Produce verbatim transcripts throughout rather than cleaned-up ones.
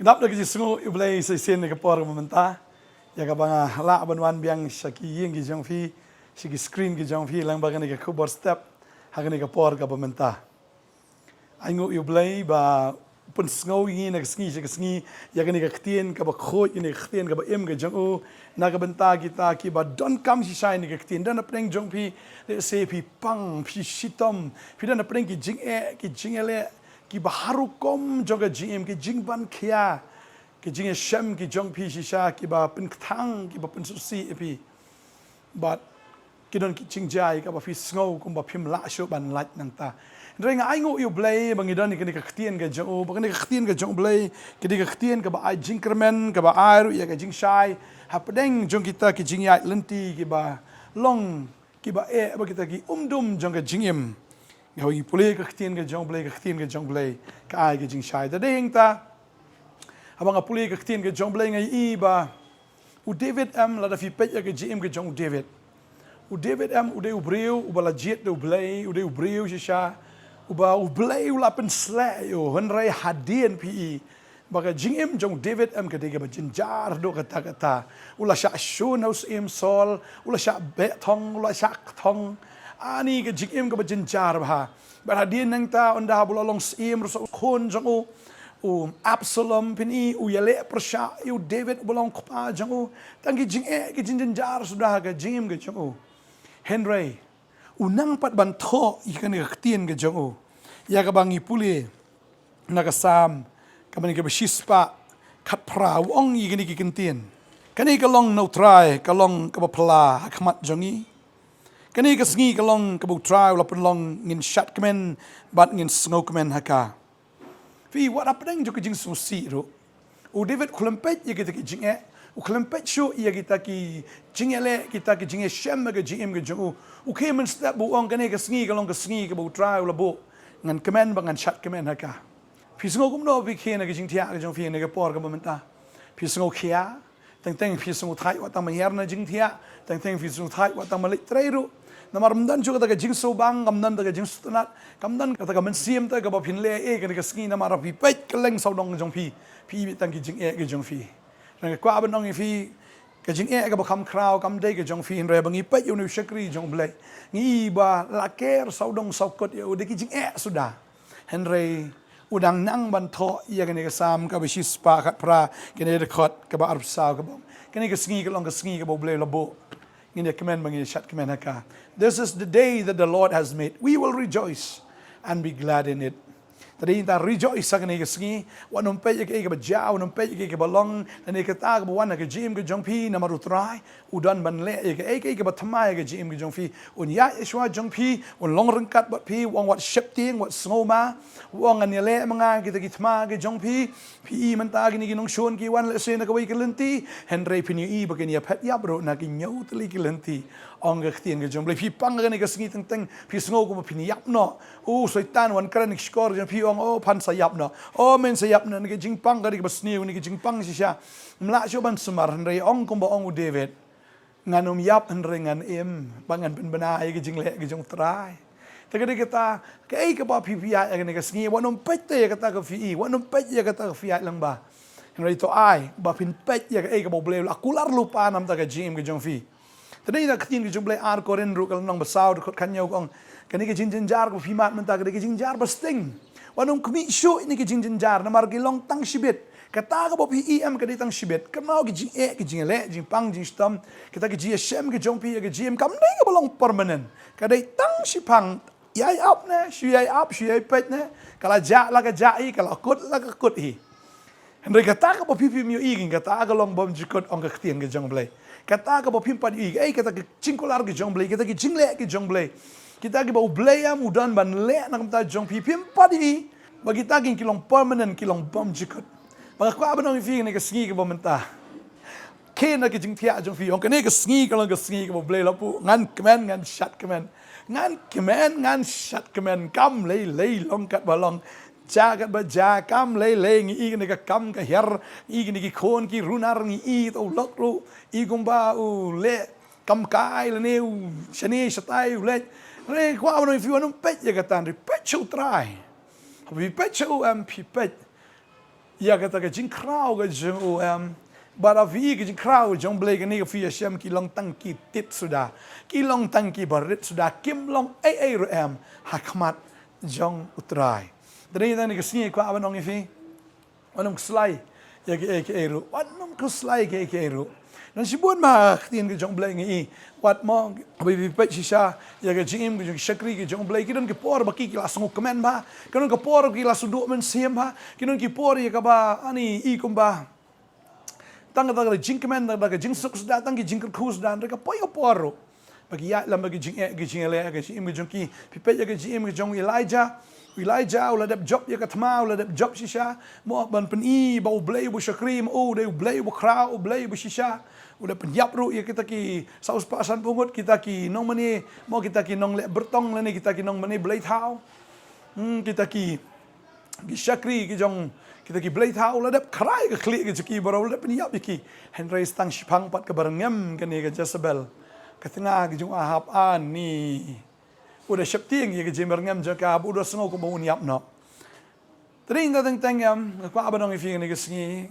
Dap da ka jingsngew ïa U Blei sa shisien ha ka por kaba mynta. Ïa kaba nga lah ban wan biang sha ki ïing ki jong phi, sha ki screen ki jong phi, lyngba kane ka khubor step ha kane ka por kaba mynta. Ai nguh ïa U Blei ba u pynsngew ïa ngi na ka sngi sha ka sngi ïa kane ka ktien kaba khuid, ïa kane ka ktien kaba im ka jong u, na ka bynta kita kiba donkam shisha ïa kane ka ktien. Don hapdeng jong phi, lehse phi pang, phi shitom, phi don hapdeng ki jingeh, ki jingeh leh, kiba har rukom jong ka jingim, ki jingban khia, ki jingïashem ki jong phi shisha, kiba pynkthang, kiba pynsngewsih ïa phi. Bad ki don ki jingjia kaba phi sngew kumba phim lah shuh ban lait nangta. Hynrei nga ai nguh ïa U Blei ba ngi don ïa kane ka ktien ka jong u, ba kane ka ktien ka jong U Blei, kane ka ktien kaba ai jingkyrmen, kaba ai ruh ïa ka jingshai hapdeng jong kita ki jingïaid lynti kiba long, kiba eh bad kita ki umdum jong ka jingim. Nga hoi pule ka ktien ka jong U Blei, ka ktien ka jong U Blei ka ai ka jingshai. Te dei hangta, haba nga pule ka ktien ka jong U Blei nga ïohi ba u David em, lada phi peit ïa ka jingim ka jong u David, u David em u dei u briew uba la jied da U Blei, u dei u briew shisha uba U Blei u la pynsleh ïa u. Hynrei hadien phi i ba ka jingim jong u David em ka dei kaba jynjar haduh katta katta. U la shah shun ha u syiem Saul, u la shah beh thong, u la shah kthong. Ani ka jingim kaba jynjar bha. Bad hadien nangta, ynda haba u la long syiem ruh sa u khun jong u, u Absalom, phin i u ïaleh pyrshah ïa u David uba long kpa jong u. Tang ki jingeh, ki jingjynjar suda ha ka jingim ka jong u. Hynrei u nang pat ban thoh ïa kane ka ktien ka jong u, ïa kaba ngi pule na ka Salm kaba ne kaba shispah khatphra, u ong ïa kine ki kyntien: Kane ka long na U Trai, ka long kaba phylla ha khmat jong ngi. Kane ka sngi ka long kaba U Trai u la pynlong, ngin shad kmen bad ngin sngewkmen ha ka. Phi, wat hapdeng jong ka jingsngewsih ruh, u David u khlem peit ïa kita ki jingeh, u khlem peit shuh ïa kita ki jingeh leh, kita ki jingeh shem ha ka jingim ka jong u. U khlem mynstep ba u ong kane ka sngi ka long ka sngi kaba U Trai u la buh, ngan kmen bad ngan shad kmen ha ka. Phi sngew kumno phi khie na ka jingthiah ka jong phi na ka por kaba mynta? Phi sngew khia? Teng teng phi sngewthuh wat tang ma hiar na jingthiah, teng teng phi sngewthuh wat tang ma leit trei ruh. Namar ym don shuh kata ka jingsngewbang, kam don kata ka jingsngewtynnat, kam don kata ka mynsiem te kaba phin leh ei kane ka sngi, namar phi peit kylleng sawdong jong phi, phi i beit tang ki jingeh ka jong phi. Nga kwah ban ong ïa phi, ka jingeh kaba kham khraw kam dei ka jong phi, hynrei ba ngi peit ïa une u shakri jong U Blei, ngi i ba la ker sawdong sawkut ïa u da ki jingeh suda. Hynrei u dang nang ban thoh ïa kane ka Salm kaba shispah khatphra, kane ka dkhot kaba arphew saw kaba ong, kane ka sngi ka long ka sngi kaba U Blei u la buh, ngin ïa kmen bad ngin ïa shad kmen ha ka. This is the day that the Lord has made. We will rejoice and be glad in it. Te dei ngi ta rejoice ha kane ka sngi. Wat nym peit ïa kaei kaba jia, wat nym peit ïa kaei kaba long, lane kata kaba wan ha ka jingim ka jong phi, namar U Trai u don ban leh ïa kaei kaei kaba thymmai ha ka jingim ka jong phi. Un ïaid shuwa jong phi, un long ryngkat bad phi, u ong wat sheptieng, wat sngewma, u ong ngan ïaleh ma nga kita ki thma ka jong phi. Phi i mynta kine ki nongshun ki wan lehse na kawei ka lynti, hynrei phin ïohi ba kin ïa phet ïap ruh na ki hynñiew tylli ki lynti, ong ka ktien ka jong U Blei. Phi pang kane ka sngi teng teng, phi sngew kumba phin ïap noh. U Soitan wan kren ki shkor jong phi, ong, o phan sa ïap noh, o men sa ïap noh. Kane ka jingpang kane kaba sniew, kane ka jingpang shisha. Ym lah shuh ban sumar, hynrei ong kumba ong u David, ngan ym ïap hynrei ngan im, ba ngan pynbna ïa ka jingleh ka jong U Trai. Te ka dei kata, kaei kaba phi phi ïaid ha kane ka sngi, wat nym peit te ïa kata ka phi i, wat nym peit ïa kata ka phi ïaid lyngba. Hynrei to ai ba phin peit ïa kaei kaba U Blei u la kular lypa na ka bynta ka jingim ka jong phi. Te dei na ka ktien ka jong U Blei, Ar Korinth ruh ka lynnong ba saw, dkhot khathynñiew ka ong, kane ka jingjynjar kaba phi mad mynta ka dei ka jingjynjar ba sting. Wat nym khmih shuh ïa kane ka jingjynjar, namar ki long tang shibit. Kata kaba phi i em ka dei tang shibit. Kynmaw, ki jingeh, ki jingleh, jingpang, jingshitom, kita ki jingïashem ki jong phi ha ka jingim kam dei kaba long permanent. Ka dei tang shiphang, ïai ap ne shu ïai ap, shu ïai peit ne, ka la jah la ka jah hi, ka la kut la ka kut hi. Hynrei kata kaba phi phim ïohi, kata ka long bymjukut, ong ka ktien ka jong U Blei. Kata kaba phim pat ïohi, eh, kata ka jingkular ka jong U Blei, kata ka jingleh ka jong U Blei, kita kiba U Blei em u don ban leh na ka bynta jong phi, phim pat ïohi ba kita ki long permanent, ki long bymjukut. Ba nga kwah ban ong ïa phi kane ka sngi kaba mynta, khie na ka jingthiah jong phi, ong kane ka sngi ka long ka sngi kaba U Blei u la buh, ngan kmen ngan shad kmen. Ngan kmen ngan shad kmen, kam lei lei, long katba long, jia katba jia, kam lei lei. Ngi i kane ka kam ka hiar, ngi i kine ki khun ki runar, ngi i to u lok ruh, i kumba u leh kam kai lane u shane shatai u leh. Hynrei kwah ban ong ïa phi, wat nym peit ïa kata, hynrei peit sha U Trai. Haba phi peit sha u em, phi peit Ïa kata ka jingkhraw ka jong u em. Bad ha phi ka jingkhraw jong Blei kane ka phi ïa shem ki long tang ki tit suda. Ki long tang ki barit suda. Kim long ei ei ruh em. Ha khmat jong U Trai. Te dei tang kane ka sngi kwah ban ong ïa phi. Wat nym khuslai ïa kiei kiei ruh. Wat nym khuslai ïa kiei kiei ruh. Nang shibun ma ktien ka jong Blei ngi i. Wat mo, ba phi peit shisha ïa ka jingim ka jong ki shakri ka jong Blei, ki don ki por ba ki ki la sngewkmen bha. Ki don ki por ki la sngewduh mynsiem bha. Ki don ki por ïa kaba ani i kumba tang ka, tang ka jingkmen, tang ka jingsuk suda, tang ki jingkyrkhu suda, hynrei ka poi ka por ruh ba ki ïaid lem bad ki jingeh ki jingïaleh ka jingim ka jong ki. Phi peit ïa ka jingim ka jong Elijah. Elijah u la dep jop ïa ka thma, u la dep jop shisha. Mo ban pyni ba U Blei uba shakri, mo u dei U Blei uba khraw, U Blei uba shisha. U la pynïap ruh ïa kita ki saw spah san phew ngut, kita ki nongmane, mo kita ki nongleh byrtong lane kita ki nongmane blei thaw. Hmm, kita ki, ki shakri ki jong, kita ki blei thaw, u la dep khrai ka khlieh ka jong ki baroh, u la dep pynïap ïa ki. Hynrei tang shiphang pat kaba rngem kane ka Jezebel, ka tnga ka jong Ahab, ani u da sheptieng ïa ka jingim rngem jong ka, ba u da sngew kumba un ïap noh. Te dei tang teng teng em, nga kwah ban ong ïa phi kane ka sngi.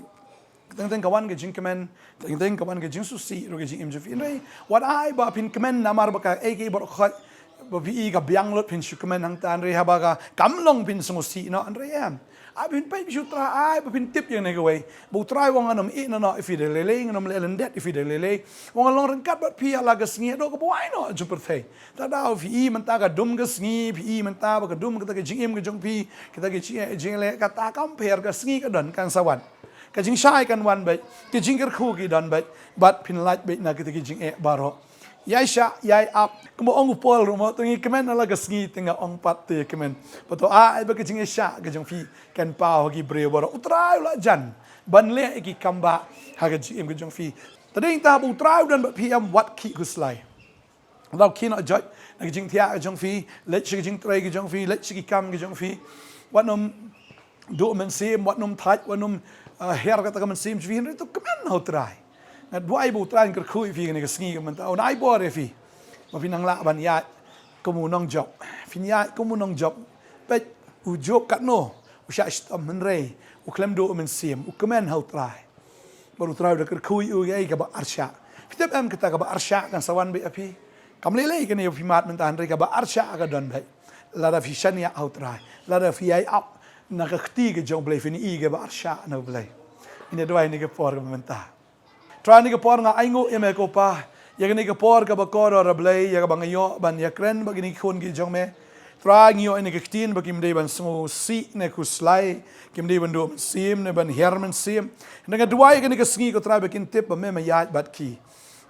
Teng teng ka wan ka jingkmen, teng teng ka wan ka jingsngewsih ruh ka jingim jong phi. Hynrei wat ai ba phin kmen namar ba kaei kaei baroh khoit ba phi i ka biang lut phin shu kmen hangta, hynrei haba ka kam long phin sngewsih noh, hynrei em. Ai ba phin peit shu Trai, ai ba phin tip ïa kane kawei, ba U Trai u ong ngan ym ïehnoh ïa phi da lei lei, ngan ym leh lyndet ïa phi da lei lei. U ong ngan long ryngkat bad phi ïa la ka sngi haduh kaba wai noh jong pyrthei. Te haba phi i mynta ka dum ka sngi, phi i mynta ba ka dum kata ka jingim ka jong phi, kata ka jingeh, jingeh leh, kata kam pher, ka sngi ka don, kan sa wan. Ka jingshai kan wan beit, ka jingkyrkhu ki don beit, bad phin lait beit na kita ki jingeh baroh. Ïai shah, ïai ap, kumba ong u Paul ruh mo, to ngi kmen ha la ka sngi, te nga ong pat to ïa kmen. Ba to ai ba ka jingïaishah ka jong phi kan paw ha ki briew baroh. U Trai u la jan ban leh ïa ki kam bah ha ka jingim ka jong phi. Te dei tang ba U Trai u don bad phi em, wat khih khuslai. Wat khih noh jot na ka jingthiah ka jong phi, leit sha ka jingtrei ka jong phi, leit sha ki kam ka jong phi. Wat nym duh mynsiem, wat nym thait, wat nym, ah, her kata ka mynsiem jong phi, hynrei to kmen ha U Trai. Nga duwai ba U Trai un kyrkhu ïa phi kane ka sngi ka mynta, un ai bor ïa phi ba phin nang lah ban ïaid kum u nongjop. Phin ïaid kum u nongjop. Peit u Job katno u shah shitom, hynrei u khlem duh mynsiem, u kmen ha U Trai. Bad U Trai u da kyrkhu ïa u ïa kaba arshah. Phi tip em, kata kaba arshah kan sa wan beit ha phi. Kam lei lei kane ba phi mad mynta, hynrei kaba arshah ka don beit. Lada phi shaniah ha U Trai, lada phi ïai ap na ka kti ka jong U Blei, phin i kaba arshah na U Blei. Ngin ïa duwai ha kane ka por kaba mynta. Trai, ha kane ka por nga ainguh ïa me ko Pa ïa kane ka por kaba kordor, A Blei, ïa kaba nga ïoh ban ïakren bad kine ki khun ki jong me. Trai, ngi ïoh ïa kane ka ktien ba kim dei ban sngewsih ne khuslai, kim dei ban duh mynsiem ne ban her mynsiem. Nga duwai ïa kane ka sngi ko Trai ba kin tip ba me me ïaid bad ki.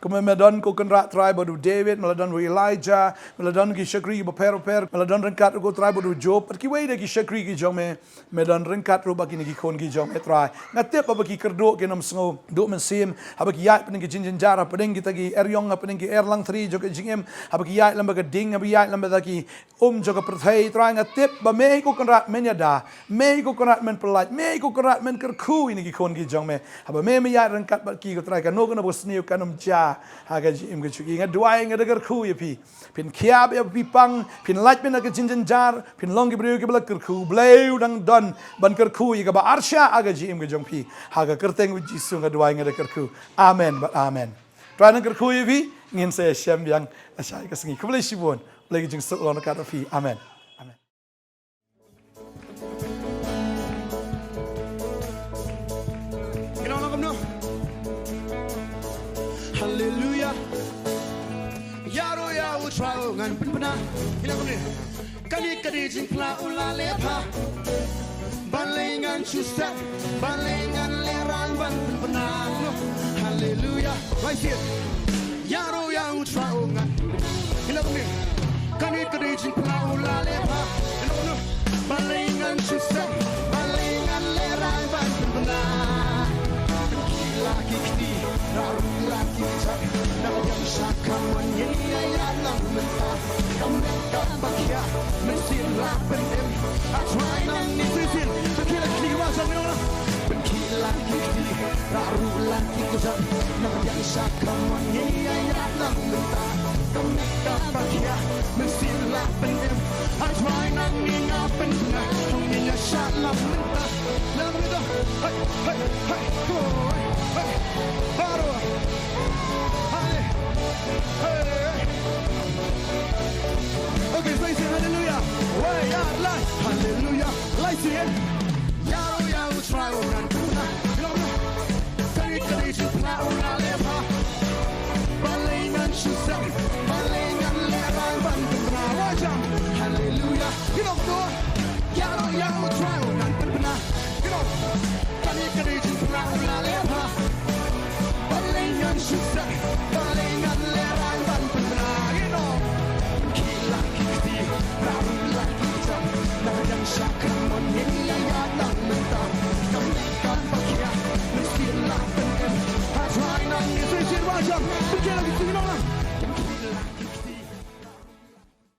Kumba me don ko Kynrad Trai bad u David, me la don u Elijah, me la don ki shakri bapher bapher, me la don ryngkat ko Trai bad u Job bad kiwei de ki shakri ki jong me. Me don ryngkat ruh bad kine ki khun ki jong me Trai. Nga tip ba haba ki kyrduh kin ym sngew duh mynsiem, haba ki ïaid hapdeng ki jingjynjar, hapdeng kita ki eriong, hapdeng ki erlangthri jong ka jingim, haba ki ïaid lem bad ka ding, haba ki ïaid lem bad ki um jong ka pyrthei Trai, nga tip ba me hi ko Kynrad men ïada, me hi ko Kynrad men pyllait, me hi ko Kynrad men kyrkhu ïa kine ki khun ki jong me. Haba me me ïaid ryngkat bad ki ko Trai, kano kano ba sniew kan ym jia ha ka jingim ka jong ki. Nga duwai, nga da kyrkhu ïa phi. Phin khia beit ïa phi pang, phin lait beit na ka jingjynjar, phin long ki briew kiba la kyrkhu. Blei u dang don ban kyrkhu ïa kaba arshah ha ka jingim ka jong phi. Ha ka kyrteng u Jisu nga duwai, nga da kyrkhu. Amen bad amen. Trai nang kyrkhu ïa phi, ngin sa ïashem biang lashai ka sngi. Khublei shibun. Blei ka jingsuk long ryngkat bad phi. Amen. Amen. Ngi long lang kumno? Haleluya. Ïaroh ïa U Trai ngan pynbna. Ngi long kumne. Kane ka dei jingphla u la leh bha. Balei ngan shu step, balei ngan lehrain ban pynbna. Haleluya. Rise it. Ïaroh ïa U Trai ngan. Ila kumne. Kane ka dei jingphla u la leh bha. Ila kumne. Balei ngan shu step, balei ngan lehrain ban pynbna. Pynkhih la ki kti, rah ruh la ki kjat. Na ka biang sha ka mon ngin ïaid lang mynta. Ka met kaba khia, mynsiem la pynim. A Trai nangne shisien. Pynkhih la ki kti, rah ruh la ki kjat. Pynkhih la ki kti, rah ruh la ki kjat. Na ka biang sha ka mon ngin ïaid lang mynta. Ka met kaba khia, Mynsiem la pynim, ha Trai na ngi nga pynbna, ong ngi ïa shah lam mynta. Lam mynta, hey, hey, hey, hey, hey. Baroh. Hale. Hey. Okay, so you say hallelujah. Wei, ya, lai. Hallelujah. Lai sien. Ïaroh ïa u Trai u ngan pynbna. Ïaroh ïa u Trai u ngan pynbna. Balei ngan shu sep, balei ngan lehrain ban pynbna. Wajam, haleluya. Ïaroh ïa u Trai u ngan pynbna. Kane ka dei jingpynbna u la lehrain. Balei ngan shu sep,